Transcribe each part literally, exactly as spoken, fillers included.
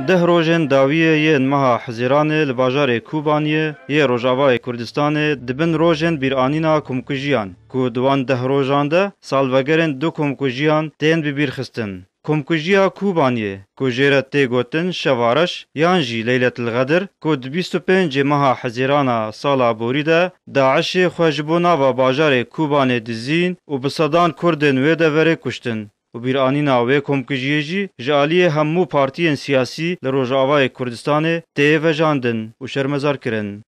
Deh rojên dawiyê yên meha Hizîranê li bajarê Kobaniyê yê Rojavayê Kurdistanê di bin rojên bîranîna komkujiyan ku di wan deh rojan de salvegerên du komkujiyan tên bibîrxistin. Komkujiya Kobaniyê, ku jê re tê gotin Şeva Reş yan jî Leyletil Xedir, ku di bîst û pêncê meha Hezîrana sala borî de DAIŞê xwe ji bo nava bajarê Kobanê dizîn û bi sedan Kurdên wê deverê kuştin û bîranîna wê komkujiyê jî ji aliyê hemû partiyên siyasî li Rojavayê Kurdistanê tê vejandin û şermezarkirin.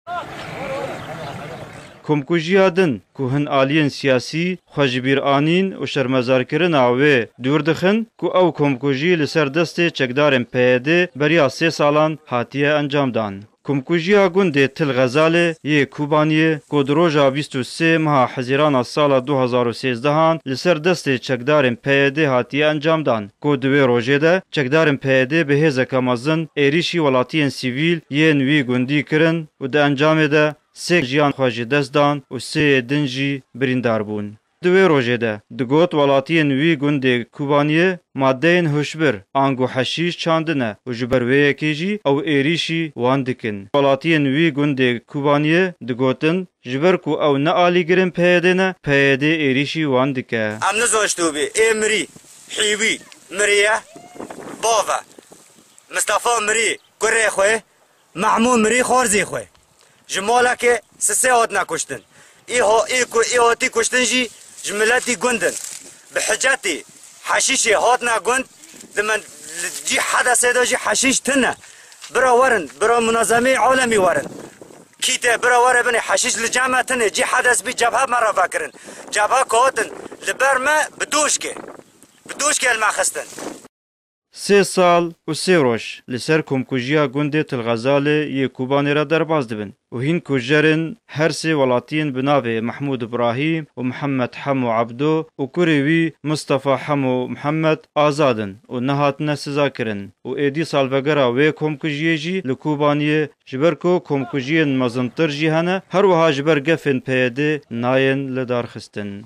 Komkujiya din ku hin aliyên siyasî xwe ji bîr anîn û şermezarkirina wê dûr dixin ku ew komkujî li ser destê çekdarên P Y D beriya sê salan hatiye encamdan. Komkujiya gundê Til Xezalê yê Kobaniyê ku di roja bîst û sê meha Hezîrana sala du hazar û sêzdehan li ser destê çekdarên P Y D hatiye encamdan ku di wê rojê de çekdarên P Y D bi hêzeke mezin êrîşî welatiyên sivîl yên wî gundî kirin û di encamê de sê jiyan xwe ji dest dan û sê yê din jî birîndar bûn. Di wê rojê de digot welatiyên wî gundê Kobaniyê madeyên hişbir ango heşîş çandine û ji ber wê yekê jî ew êrîşî wan dikin. Welatiyên wî gundê Kobaniyê digotin, ji ber ku ew ne alîgirên P Y D ne, P Y D êrîşî wan dike. Em nizaniştibû bê ê mirî, hîwî, mirî ye, bav e. Mistefa mirî, kurê xwe, Mehmû mirî xwarzê xwe. Ji malekê sisê hatine kuştin. Ê ha-, ê ku ê hatî kuştin jî ji miletî gund in. Bi hicetê heşîşê hatine gund, di min, li cî Hedesê de jî heşîş tune. Bira werin, bira munezemê alemî werin. Kî tê bira were binê heşîş li cem me tune. Cî Hedes bî cebhe me re vekirin. Cebhe ku hatin li ber me bi doşkê. Bi doşkê li me xistin. Sê sal û sê roj li ser komkujiya gundê Til Xezalê yê Kobanê re derbas dibin û hîn kujerên her sê welatiyên bi navê Mehmûd Ibrahîm û Mihemed Hemo Ebdo û kurê wî Mistefa Hemo Mihemed azad in û nehatine sizakirin û êdî salvegera wê komkujiyê jî li Kobaniyê, ji ber ku komkujiyên mezintir jî hene, her wiha ji ber gefên P Y D nayên lidarxistin.